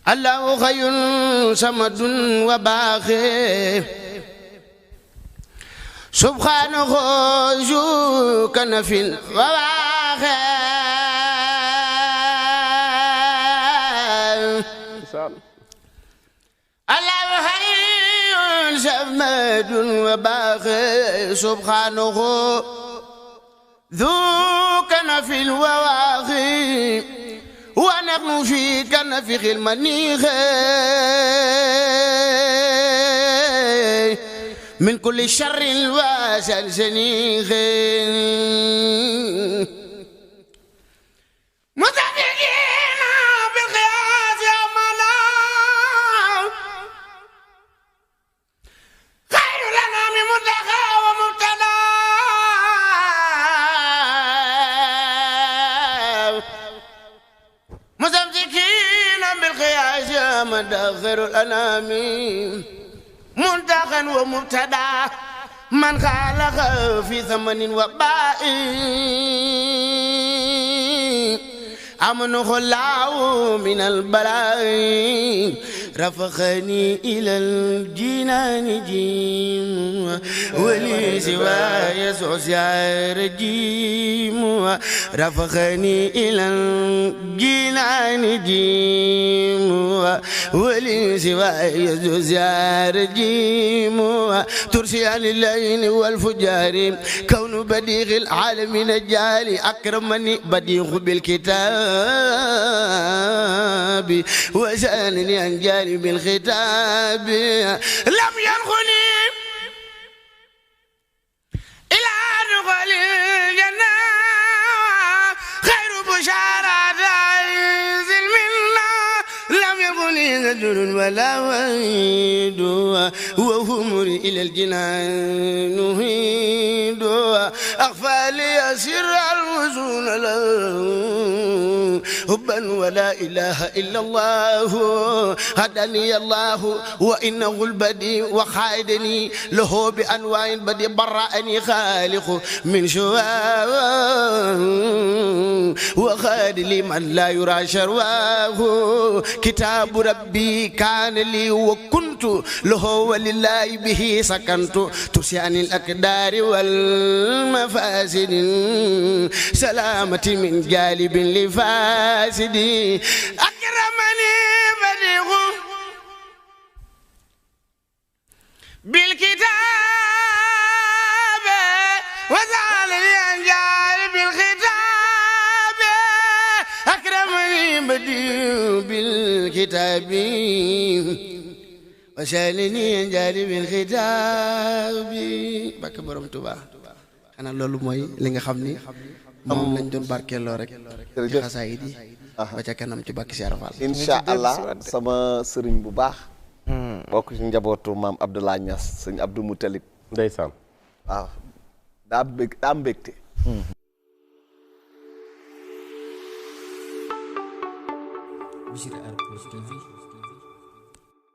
allahu xayyun samadun wa baaxi subhaanahu zu kanafin wa baaxi allahu xayyun samadun wa baaxi subhaanahu zu kanafin wa baaxi ونحن في كنفخ المنيخ من كل شر وسلسنيخ متفقين بالقياس يا ملا خير لنا من منتهى ومبتلى مستمسكين بالقياس مدخر الأنام منتقا ومبتدا من خالق في ثمن وباء أمنه الله من البلاء رفقني إلى الجنان جيم ولي سواي سوسيا رجيم رفقني إلى الجنان جيم ولي سواي سوسيا رجيم ترسي عن الليل والفجار كون بديغ العالمين الجالي أكرمني بديغ بالكتاب وسألني عن جانب الختاب لم ينخني إلى دخول الجنة خير بشارة عز المنة لم ينخني زجر ولا وعيد وهم إلى الجنان نهيد أخفى لي سر الوصول له حبا ولا إله إلا الله هداني الله وإنه البديع وخادني له بأنواع بديع برأني خالق من شواه وخاد لي من لا يرى شرواه كتاب ربي كان لي وكنت له ولله به سكنت تسيان الأقدار والمفاسد سلامة من جالب لفاسدي أكرمني بديع بالكتاب وزعلني عن جالب الختاب أكرمني بديع بالكتاب وسألني عن جانب الختاب bakk Borom Tuubaa xanaa loolu mooy li nga xam ni moom lañ doon barkeeloo rek ci xasaayid yi ba ca kanam ci bàkki Cheikh Fall incha allah sama sëriñ bu baax bokk ci njabootu maam Abdoulaye Niass sëñ Abdou Moutalib ndeysaan waaw daa mbégte Bichri Art Plus TV